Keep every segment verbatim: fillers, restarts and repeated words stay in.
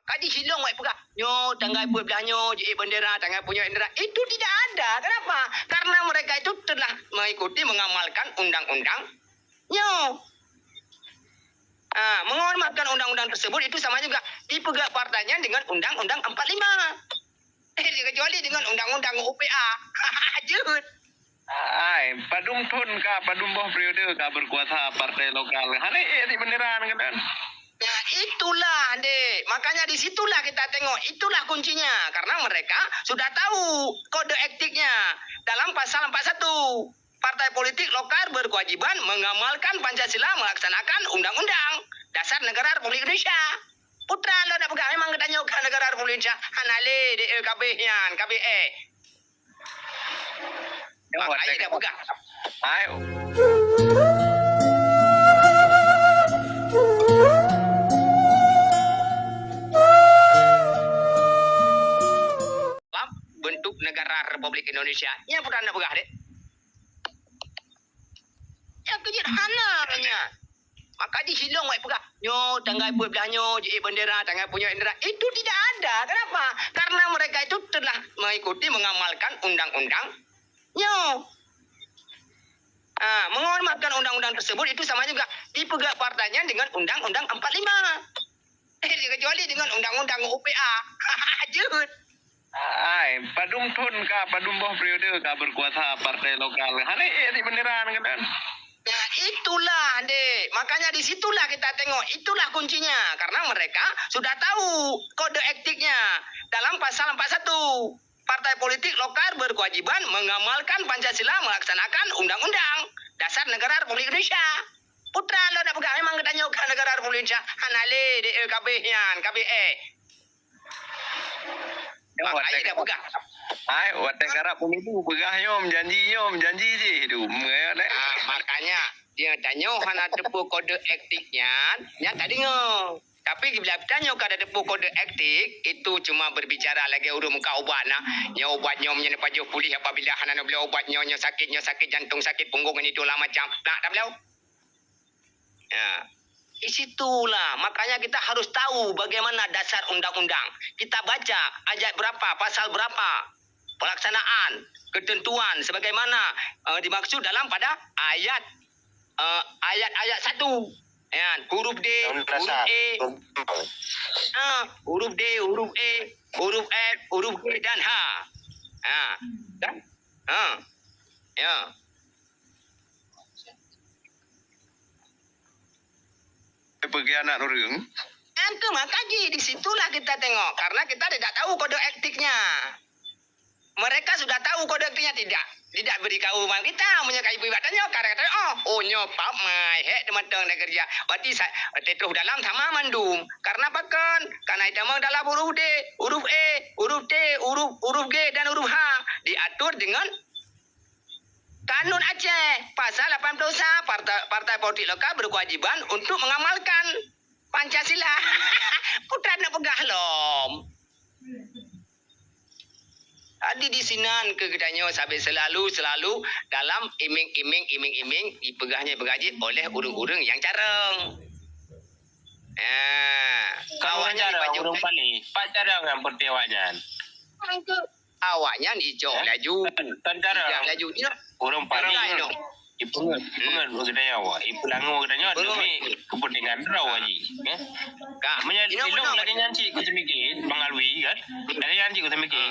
Kaji silong wai peugah, nyoe tanggai peuet blah nyoe jiék bendera, tanggai peuet nyoe bendera. Itu tidak ada. Kenapa? Karena mereka itu telah mengikuti, mengamalkan undang-undang nyoe. Ah, menghormatkan undang-undang tersebut itu sama juga dipeugah partainya dengan Undang-Undang empat lima. Eh, kecuali dengan Undang-Undang U P A. Jeuet. Ai, padum thon ka, padum boh periode ka berkuasa partai lokal. Hana ék di bendera nyan kan? Nah, itulah, dek. Makanya di situlah kita tengok, itulah kuncinya. Karena mereka sudah tahu kode etiknya dalam pasal empat satu. Partai politik lokal berkewajiban mengamalkan Pancasila, melaksanakan Undang-Undang Dasar Negara Republik Indonesia. Putra lo nak peugah memang geutanyoe ka negara Republik Indonesia. Hana lé dek, eh, kabeh nyan, kabeh, eh. Nyoe watèe ka peugah. Hai. Dalam bentuk negara Republik Indonesia. Nyan peue na peugah deh. Nyan keujeuet hana nyan. Maka jih silong wai peugah, nyoe tanggai peuet blah nyoe jiék bendera, tanggai peuet nyoe bendera. Itu tidak ada. Kenapa? Karena mereka itu telah mengikuti, mengamalkan undang-undang nyoe. Ah, menghormatkan undang-undang tersebut itu sama juga dipeugah partainya dengan Undang-Undang empat lima. Eh, kecuali dengan Undang-Undang U P A. Jeuet. Ai, padum thon ka, padum boh periode ka berkuasa partai lokal. Hana ék di bendera nyan kan? Nah, itulah, dek. Makanya di situlah kita tengok, itulah kuncinya. Karena mereka sudah tahu kode etiknya dalam pasal empat satu. Partai politik lokal berkewajiban mengamalkan Pancasila, melaksanakan Undang-Undang Dasar Negara Republik Indonesia. Putra lo nak peugah memang geutanyoe ka negara Republik Indonesia. Hana lé dek, eh, kabeh nyan, kabeh, eh. Nyoe watèe ka peugah. Hai, watèe karap pemilu peugah nyoe, janji nyoe, janji jih tu. Mengayo deh. Ah, makanya dia tanyoe hana teupeu kode etik nyan, nyan tak deungoe. Tapi bila tanyoe ka teupeu kode etik, itu cuma berbicara lagèe ureueng muka ubat nah. Nyoe ubat nyoe meunyoe pajoh pulih apabila hana neubloe ubat nyoe, nyoe sakit, nyoe sakit jantung, sakit punggung, ngon itu lah macam. Nah, tak bloe? Ya. Di situlah, makanya kita harus tahu bagaimana dasar undang-undang. Kita baca ayat berapa, pasal berapa, pelaksanaan, ketentuan sebagaimana, eh, dimaksud dalam pada ayat, eh, ayat-ayat satu. Ya, huruf D, huruf E, ah, huruf D, huruf E, huruf F, huruf G dan H. Ah, kan? Ah. Ya. Pergi anak orang. Kan tu maka ji, di situlah kita tengok. Karena kita tidak tahu kode etiknya. Mereka sudah tahu kode etiknya tidak. Tidak beri tahu man kita. Meunyoe ka ibu-ibu tanya, ka kata, "Oh, oh, nyoe pap mai, hek teumantong dah kerja." Berarti sa-, terus dalam sama mandum. Karena pakon? Karena itu memang dalam huruf D, huruf E, huruf T, huruf, huruf G dan huruf H diatur dengan Kanun Aceh, pasal lapan puluh sa, partai, partai politik lokal berkewajiban untuk mengamalkan Pancasila. Putra nak peugah lom. Jadi di sinan keu geutanyoe sabe selalu, selalu dalam iming-iming, iming-iming dipeugahnya, dipeugah jih oleh ureueng-ureueng nyang carông. Ah, kalau awaknyan cara dipajoh ureueng Pali, pat cara ngon peureulée awaknyan? Awaknyan ijok laju. Kan cara ijok laju. Ureueng Pali. Ipeungeut, ipeungeut geutanyoe awak. Ipeulangoe geutanyoe demi kepentingan droe jih, ya. Ka. Meunyoe ilong lagèe nyan cit kuteumiki, Bang Alwi, kan? Lagèe nyan cit kuteumiki.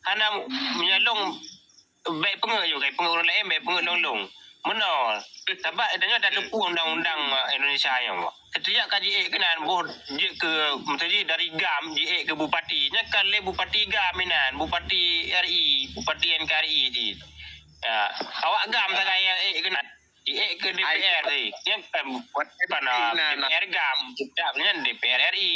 Hana meunyoe long Bèk peungeut ju, bèk peungeut ureueng laén, bèk peungeut lôn-lôn. Meunoe, sabab tanyoe tateupeu undang-undang Indonesia nyoe. Setiap ka jiék keunan, boh jeuet keu, meusaji dari GAM jiék keu bupati. Nyan ka lé bupati GAM inan, bupati R I, bupati N K R I jih. Ya, awak GAM sagai nyang ék keunan. Jiék keu D P R tadi. Nyan kan bukan D P R GAM, tetap nyan D P R R I.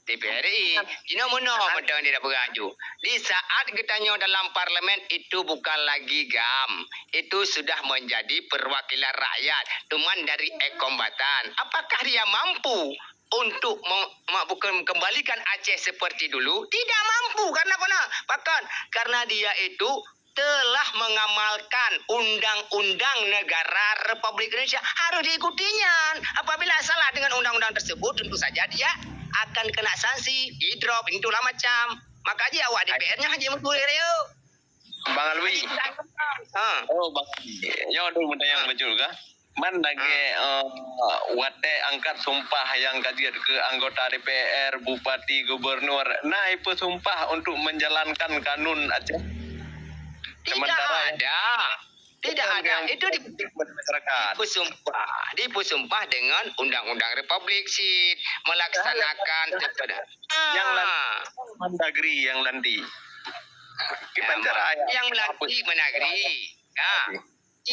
D P R R I. Jinoe meunoe mantong di dapur aju. Di saat geutanyoe dalam parlemen, itu bukan lagi GAM. Itu sudah menjadi perwakilan rakyat. Cuman dari e-kombatan. Apakah dia mampu untuk mem-, me-, bukan kembalikan Aceh seperti dulu? Tidak mampu. Karena apa? Pakon? Karena dia itu telah mengamalkan undang-undang negara Republik Indonesia, harus diikutinya. Apabila salah dengan undang-undang tersebut, tentu saja dia akan kena sanksi, di-drop, itu lah macam. Maka jih awak D P R nyan hana meutuléh rayeuk. Bang Alwi. Ha. Oh, Bang. Nyoe dulu meuntanyong beutôi kah? Man lagèe, eh, watèe angkat sumpah nyang ka jeuet keu anggota D P R, bupati, gubernur, na ipeusumpah untuk menjalankan kanun Aceh? Tidak ada. Tidak ada. Itu di, masyarakat. Dipeusumpah. Dipeusumpah dengan undang-undang republik cit, melaksanakan kepada. Yang lan-, Mendagri yang lantik. Kiban cara yang lantik Mendagri. Ya.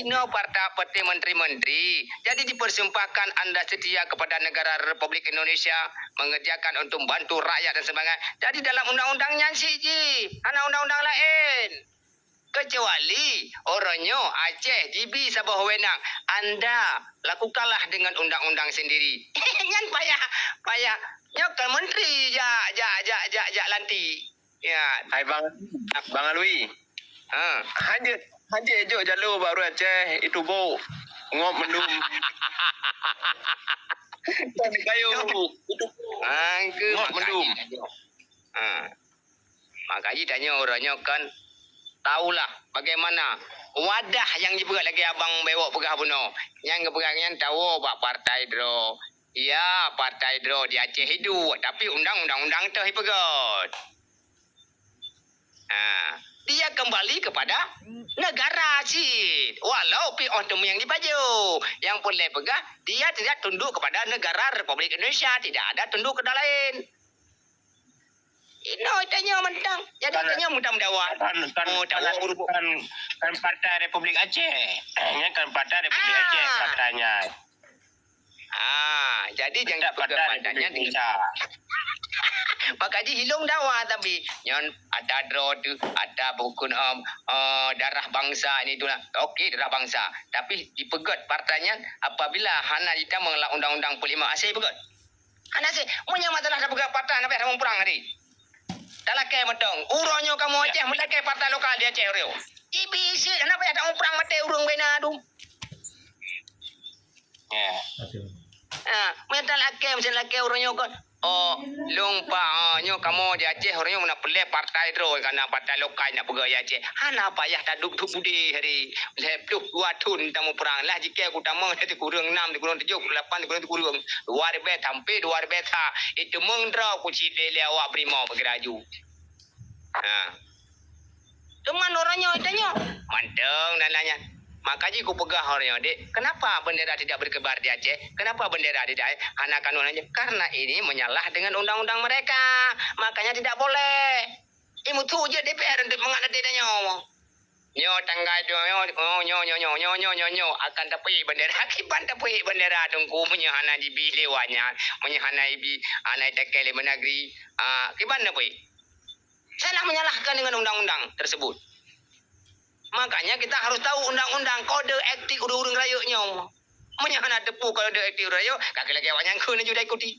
Inoe partai, partai menteri-menteri. Jadi dipersumpahkan anda setia kepada negara Republik Indonesia, mengerjakan untuk bantu rakyat dan sebagainya. Jadi dalam undang-undang nyan cit jih, hana undang-undang laén. Kecuali uroe nyoe Aceh jibi saboh wewenang, anda lakukanlah dengan undang-undang sendiri. Nyan payah, payah. Nyoe kan menteri jak, jak, jak, jak, jak lantik. Ya. Hai Bang, Bang Alwi. Ha. Hanjeuet, hanjeuet jok jalô bak ureueng Aceh, itu bôk ngop mendum. Kayu. Itu bôk. Angke ngop mendum. Ha. Maka jih tanyoe uroe nyoe kan taulah bagaimana wadah nyang jipeugah lagèe abang bewok peugah bunoe. Nyang geupeugah nyan tawoe bak partai droe. Ya, partai droe di Aceh hidup, tapi undang-undang, undang toh ipeugöt. Ha, dia kembali kepada negara cit. Walau pih 'oh teuma nyang jipajoh. Nyang peureulèe peugah, dia tidak tunduk kepada negara Republik Indonesia, tidak ada tunduk kepada lain. Inoe tanyoe mantong. Jadi tanyoe mantong meudawa. Kan, kan, oh, kan, kan, kan Partai Republik Aceh. Nyan kan Partai Republik Aceh, partainya. Ah, jadi jangan peugah partainya dengan. Maka jih ilong dawa tapi nyan ada droe tu, ada bukon, em, eh, darah bangsa ni tu lah. Okey, darah bangsa. Tapi dipeugöt partainya apabila hana jitamong lam undang-undang peuet lima asai peugöt. Hana sih, meunyoe masalah tapeugah partai, hana payah tamong prang tadi. Talakèe mantong. Uroe nyoe kamoe Aceh meulakèe partai lokal di Aceh uroe nyoe. Ibi isit, hana payah tamong prang maté ureueng bina tu. Ya. Ha, meunyoe talakèe, meunyoe talakèe uroe nyoe kon. Oh, lôn pa, oh, nyoe kamoe di Aceh uroe nyoe meunan peureulèe partai droe, kana partai lokal nak peugah di Aceh. Hana payah taduek-duek budi hari. Lhèe ploh dua thon tamong prang lah jikèe ku tamong lhèe sikureueng nam, sikureueng tujoh, sikureueng lapan, sikureueng sikureueng. Dua ribèe sampai dua ribèe sa. Itu meuntreuk ku cit lé awak beurimong bagi laju. Ha. Teuma uroe nyoe tanyoe mantong dan laén nyan. Maka jih kupeugah uroe nyoe, dek, kenapa bendera tidak berkibar di Aceh? Kenapa bendera tidak hana kanun Aceh? Karena ini menyalah dengan undang-undang mereka. Makanya tidak boleh. Imutu je D P R untuk mengadili tanyoe. Nyoe tanggai dua nyoe, oh, nyoe, nyoe, nyoe akan tapeuék bendera. Kiban tapeuék bendera teungku meunyoe hana jibi lé awak nyan, meunyoe hana jibi, hana jitakèe lé Mendagri. Ah, kiban tapeuék? Salah menyalahkan dengan undang-undang tersebut. Makanya kita harus tahu undang-undang kode etik ureueng-ureueng rayeuk nyoe. Meunyoe hana teupeu kode etik ureueng rayeuk, ka lagèe awak nyan kheun laju dak ikuti.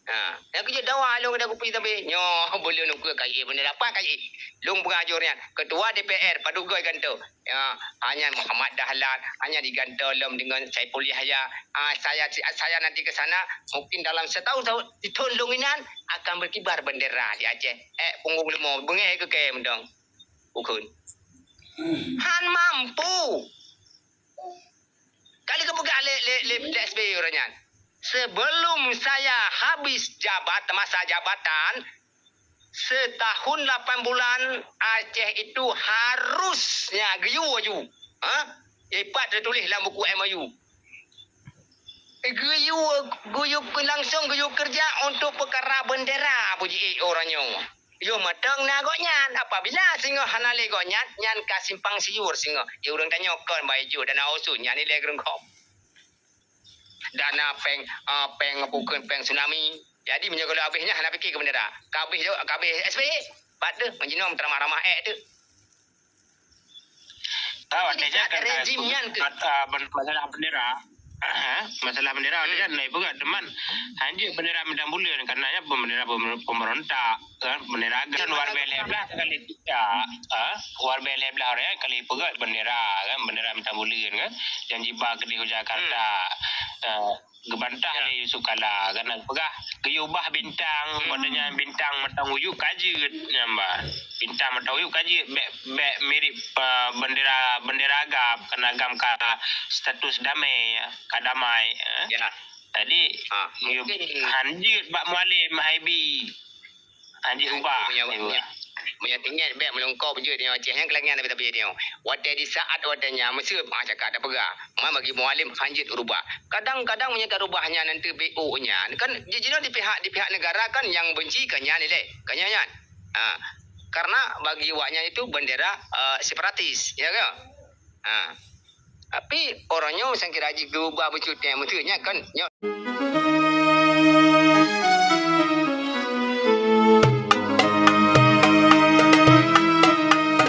Ha, nyang keu jeuet dawa lôn keuhai kupi tapi nyoe buleuen ukeue kayèe bendera apa kayèe. Lôn peugah ajoh nyan, ketua D P R padub goe gantoe. Ya, hanya Muhammad Dahlan hanya digantoe lom dengan Saiful Yahya. Ah, saya saya nanti ke sana mungkin dalam setahun tahun di tahun lôn inan akan berkibar bendera di Aceh. Eh, punggung leumo beungèh keu kèe mantong. Ukeue. Han mampu. Kali geupeugah lé, lé, lé, lé S B Y uroe nyan, sebelum saya habis jabat, masa jabatan, setahun lapan bulan, Aceh itu harusnya geuyue aju. Ha? Ipat teutuléh lam buku M O U. Geuyue, geuyue langsung geuyue keureuja untuk peukara bendera, bujiék uroe nyoe. Yoh mantong na gobnyan, apabila singoh hana lé gobnyan, nyan ka simpang siur singoh. Di ureueng tanyoe kon bak ijo dana usun, nyan ilèe keureungkop. Dana péng, ah, péng bukon péng tsunami. Jadi meunyoe gohlom habéh nyan hana pike keu bendera. Ka habéh, ka habéh S B Y, pat deuh, meujinoe teuramah-ramah ék deuh. Tahu, tapi artinya kan, rezim nyan ke? Mat-, ah, ben-, masalah bendera. Masalah bendera, hmm, kan, nah, ipeugah teman. Hanjeuet bendera bintang buleuen, karena nya bendera pem-, pemberontak, kan, bendera kan luar biasa lah sekali tidak, ah, luar biasa lah orang kali peugah bendera, kan, bendera bintang buleuen, kan, janji bak di Jakarta, hmm, ah, Geubantah lé Yusuf Kala, karena peugah geuyue ubah bintang, padahai nyan bintang mata uyuek ka jeuet, nyan bah. Bintang mata uyuek ka jeuet, bèk, bèk mirip, eh, bendera, bendera agam, karena agam ka status damai, ka damai, eh. Jadi, geuyue han jeuet bak Mualem Haibi. Hanjeuet ubah. Meunyoe, meunyoe, meunyoe tinggai bèk meulungkop jeuet nyoe Aceh nyang keulangian tapi, tapi nyoe. Watèe di saat watèe nyan meuseup, ah, cakap tapeugah. Ma bagi Mualem hanjeuet rubah. Kadang-kadang meunyoe tarubah nyan nanti B O nyan kan jinoe di pihak, di pihak negara kan nyang benci ka nyan ilèe, ka nyan nyan. Ha. Karena bagi awak nyan itu bendera, eh, separatis, ya kan? Ha. Tapi orang nyoe sang kira jih geubah beucut nyang meuseup nyan kan nyoe.